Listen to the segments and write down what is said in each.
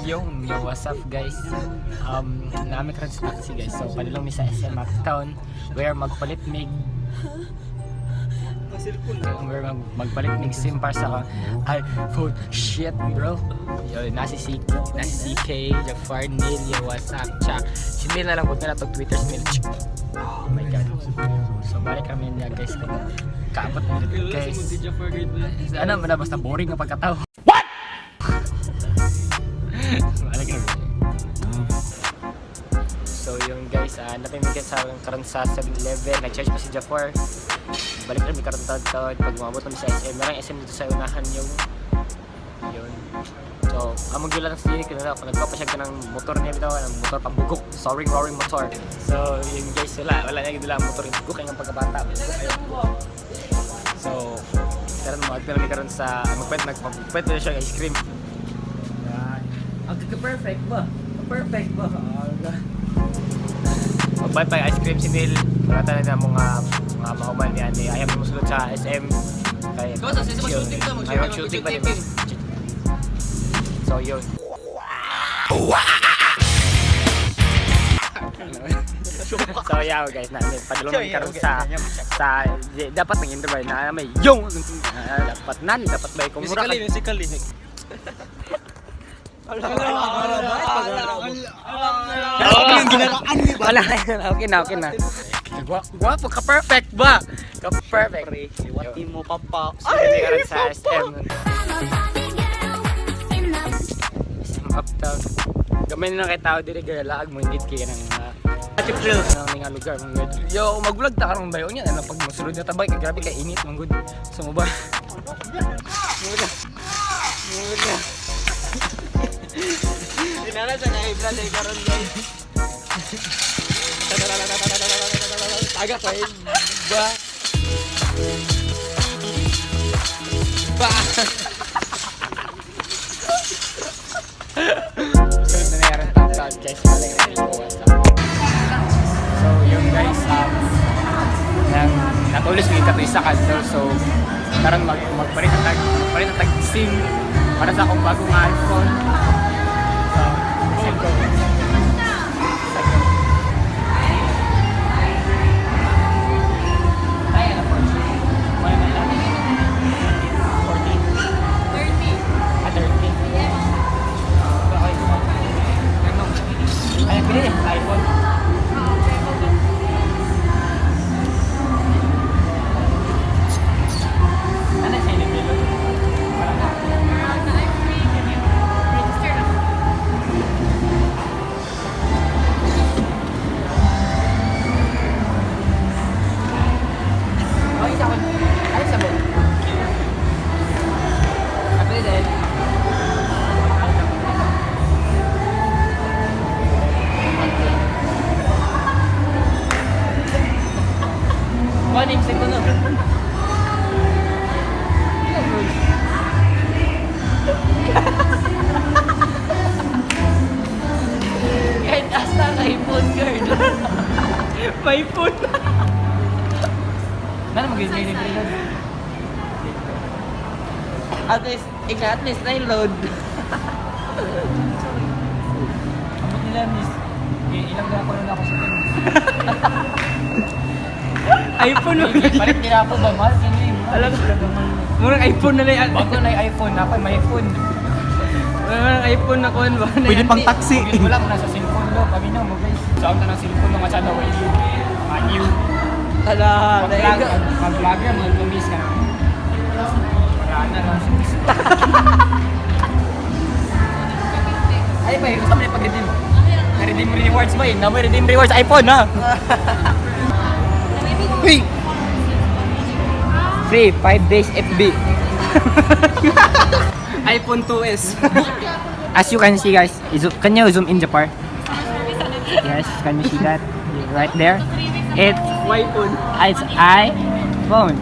Yung, yo, what's up, guys? Naa mi karon sa taxi, guys. So padulong mi sa SM Uptown where magpalit mig where magpalit mig SIM para sa iPhone. Shit, bro. Yo, nasi CK, Jafar, Neil, yo, what's up, cha. Si Neil na lang, huwag na lang Twitter si Neil. Oh my God. So balik kami niya, guys. Kaabot na dito, guys. Ano, wala, basta boring ang pagkatao. What? Balik kami. So yung guys, napimigay sa karon sa 7-Eleven, nag-charge pa si Jafar. Balik kami karon taon pag umabot kami sa SM. Merong SM dito sa unahan yung yun. So, among gila lang siya kaya ako nagpa pa siya kanang motor niya bitaw, ang motor pambugok, soaring roaring motor. So, yun guys, wala wala niya gid ang motor, bugok kay ang pagkabata. Bugok kayo. So, karon mo agpila karon sa magpet nagpapet na siya ice cream. Yan. Ang perfect ba? Perfect ba? Magbayad pa ice cream si Neil. Wala tayo na mga mga mahuman niya ni ayaw mo sulod sa SM. Kaya Ikaw, sa SM, mag-shooting ka, Ay, mag-shooting pa, di ba? So yun. So yeah guys, na padulong kami karon sa dapat nang interview na may yung dapat nan dapat ba kung mura Musically, musically. Yung ginaraan ni ba? Wala, okay na, okay na. Gwapo ka, perfect ba? Ka perfect. Iwati mo papa. Ay, karon sa SM. SM Uptown. Gamay na lang kay tao diri kay laag mo hindi kay ng Chip drill. ng nga lugar man gud. Yo, mag-vlog ta karon bayo niya ano pag mosulod na tabay kay grabe kay init man gud. So mo ba? Mo ba? Mo ba? Dinala sa na-vlog ay karon, guys. Taga kay ba? Ba. Sunod na nangyari taon guys, balik na yung WhatsApp. So yung guys, nang natulis may kato isa kadto, so karon magpalit ang tag SIM para sa akong bagong iPhone. So, let's go. Let's go. Ay, ano, 14. Wala na lang. 14. 30. Ah, 30. Okay. Ano? Ay, pili iPhone. Ano sa inyo? Wala na. I'm free. Can you register na? Oh, isa ko. Ano sa mo? Kapili din. One name ko no. Kahit asa ka iPhone girl. May phone. Ano mag-reload? At least, ika at least na load. Abot nila miss. Eh, ilang na ako na ako sa team. iPhone mo. Palit nila ako ba? Mahal kini. Alam ko. Murang iPhone na lang. Bago na yung iPhone, na may iPhone. Murang iPhone na kuan ba? Pwede pang taxi. Wala mo na sa cellphone lo. Kami na mo guys. So ang tanang cellphone mga sana way you. Mga new. Ala, Mag-vlog, mag-vlogger, mga tumis ka na. Wala na lang sa miss. Ay ba, gusto mo na pag-redeem? Na-redeem rewards mo eh. Na may redeem rewards iPhone ha. Uy! Free 5 days FB. iPhone 2S. As you can see guys, can you zoom in the part? Yes, can you see that? Right there. It's iPhone. It's iPhone.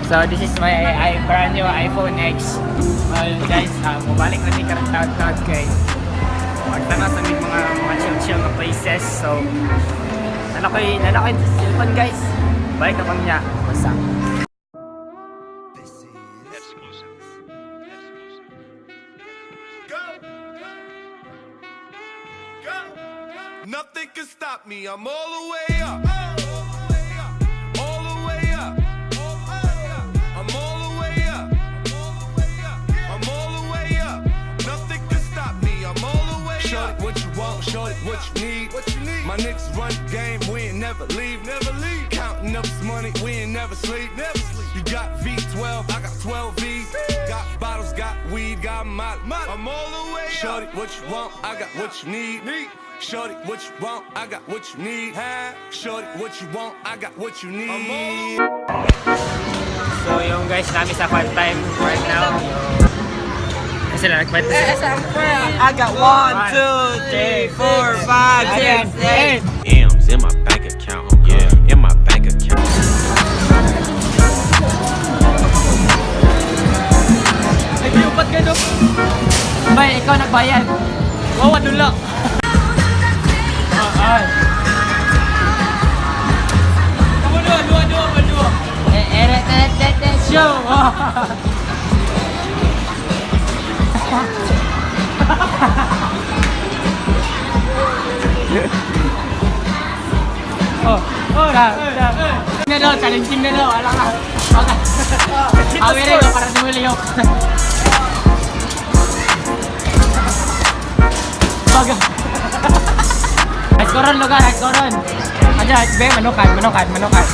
So this is my brand new iPhone X. Well guys, mabalik na ni karon taon kay magtanaw sa aming mga chill-chill na places. So nalakoy cellphone guys. Balik na pang niya. What's up? Exclusive. Exclusive. Go! Nothing can stop me. I'm all the way up. All the way up. I'm all the way up. I'm all the way up. Nothing can stop me. I'm all the way up. Shorty, what you want, shorty, what you need. What you need. My niggas run the game, we ain't never leave. Never leave. Counting up this money, we ain't never sleep. Never sleep. You got V12, I got 12 V's. Got bottles, got weed, got molly. I'm all the way up. Shorty, what you want, I got what you need. Shorty, what you want, I got what you need. Shorty, what you want, I got what you need. I'm all the So yung guys namin sa fun time right now. Kasi na nagkwento sila. I got 1, 2, 3, 4, 5, 6, 8. M's in my bank account. Yeah, in my bank account. Ay, piupat ka doon. Bay, ikaw nagbayad. Wow, adula. Ay. Kamu dua, dua, dua, dua. Eh, eh, eh, eh, eh, show. Oh, da, da. Na daw, challenging na daw. Ala ka. Okay. Awin rin, para dumuliyok. Baga. Ay, koron lugar, ay koron. Aja, be, manukan, manukan, manukan.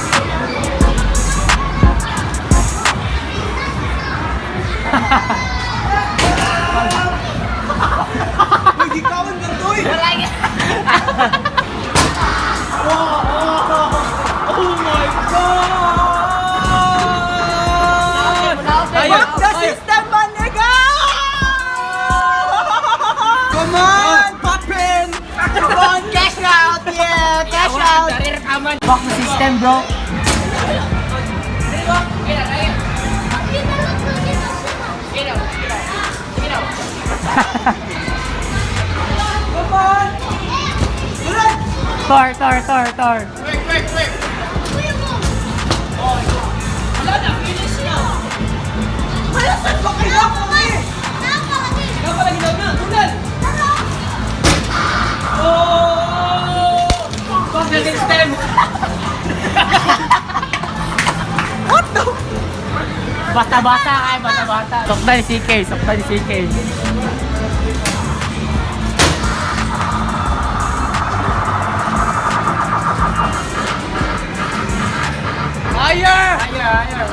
Fuck the system, my nigga! Come on, poppin! Come on, cash out! Yeah, cash out! Fuck the system, bro. Come on! Tor, tor, tor, tor. Wala saan ba kayo kami? Fuck the system. What the? Basta-basta ay, basta-basta. Soktan ni CK, soktan ni CK. Higher! Higher, higher.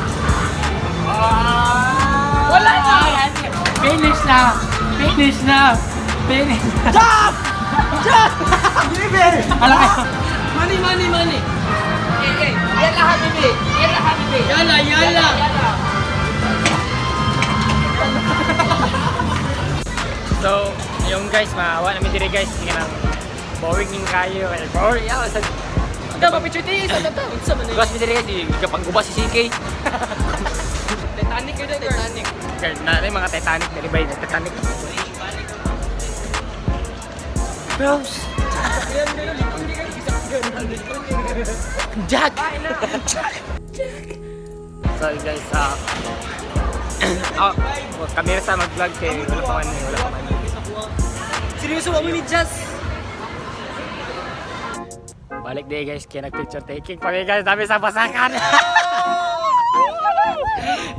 Wala na! Finish na! Finish na! Finish na! Jump! Jump! Give it! Ala kayo. Money, money, money! Hey, hey! Yalla, habibi! Yalla, habibi! Yalla, yalla! So, yung guys, maawa namin dire guys. Hindi ka nang boring yung kayo. Eh, boring yaw. Sa Ito, pa-picture tayo sa tata. Unsa man Guys, mi dire guys, gapangguba si CK. Titanic yun, Titanic. Girl, na yung mga Titanic, dali ba yun? Titanic. Bros! Jack! Jack! So guys, kami sa mag-vlog kay wala pa man, eh, wala pa man. Seryoso, wa mo ni Jazz. Balik day guys, kaya nag-picture taking pa kami guys, dami sa basakan.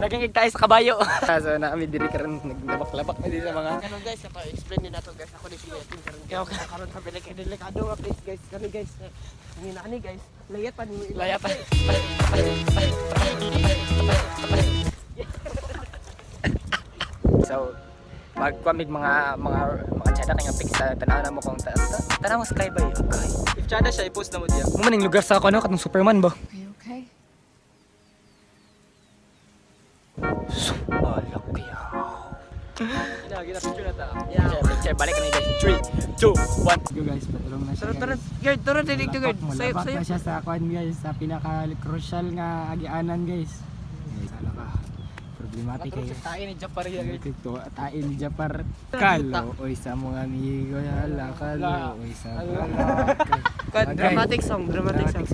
Naging tayo sa kabayo. So naami diri karon naglabak-labak na diri sa mga Ano guys, pa-explain din nato guys. Ako ni siya team karon. Kaya ako karon sa balik kay delikado nga place guys. Kani guys. Kani na ani guys. Layat pa nimo. laya pa. So, magkwamig mga tsada kay nga pics sa tanaw na mo kung tanaw mo sky ba yun? Okay. If chada siya i-post na mo diya. Mo man ang lugar sa ako ano katong Superman ba? Are you okay? Alak kaya. Gina, gina picture na ta. Yeah. Picture, balik kami guys. 3, 2, 1. Go guys, patulong na siya. Tara tara, guard, tara dili to guard. Sayop Malabak sayop. na siya sa kwan guys, sa pinaka crucial nga agianan guys. Guys, ano ka? Problematic kayo. Tayo ni Japar ya guys. Ito, tain ni Japar. Kalo, oy sa mga amigo, yala, kalo, oy sa mga. Dramatic song, dramatic song.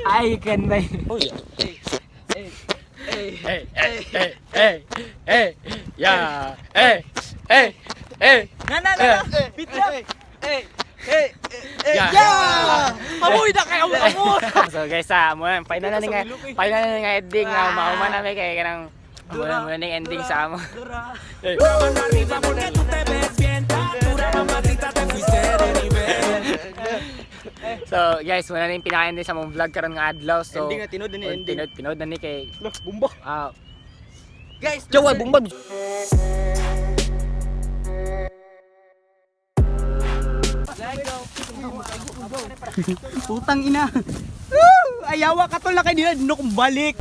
Ay, kan ba? Hey, Hey, hey, hey, hey, hey, yeah, hey, hey, hey. Na na na. Bitch. Hey, hey, hey, Yeah. yeah. Amoy na kayo, amoy. So guys, mo na final na ni nga, final na ni nga ending nga mauma na may kay kanang mo na ning ending sa amo. So guys, muna na yung pinaka-ending sa mong vlog karon nga adlaw. So Ending na, tinod na ni oh, ending. Tinod, tinod na ni kay Bumba. ah Guys, Jowa bumba. Putang ina. Woo! Ayawa ka tol na kay dila no kung balik.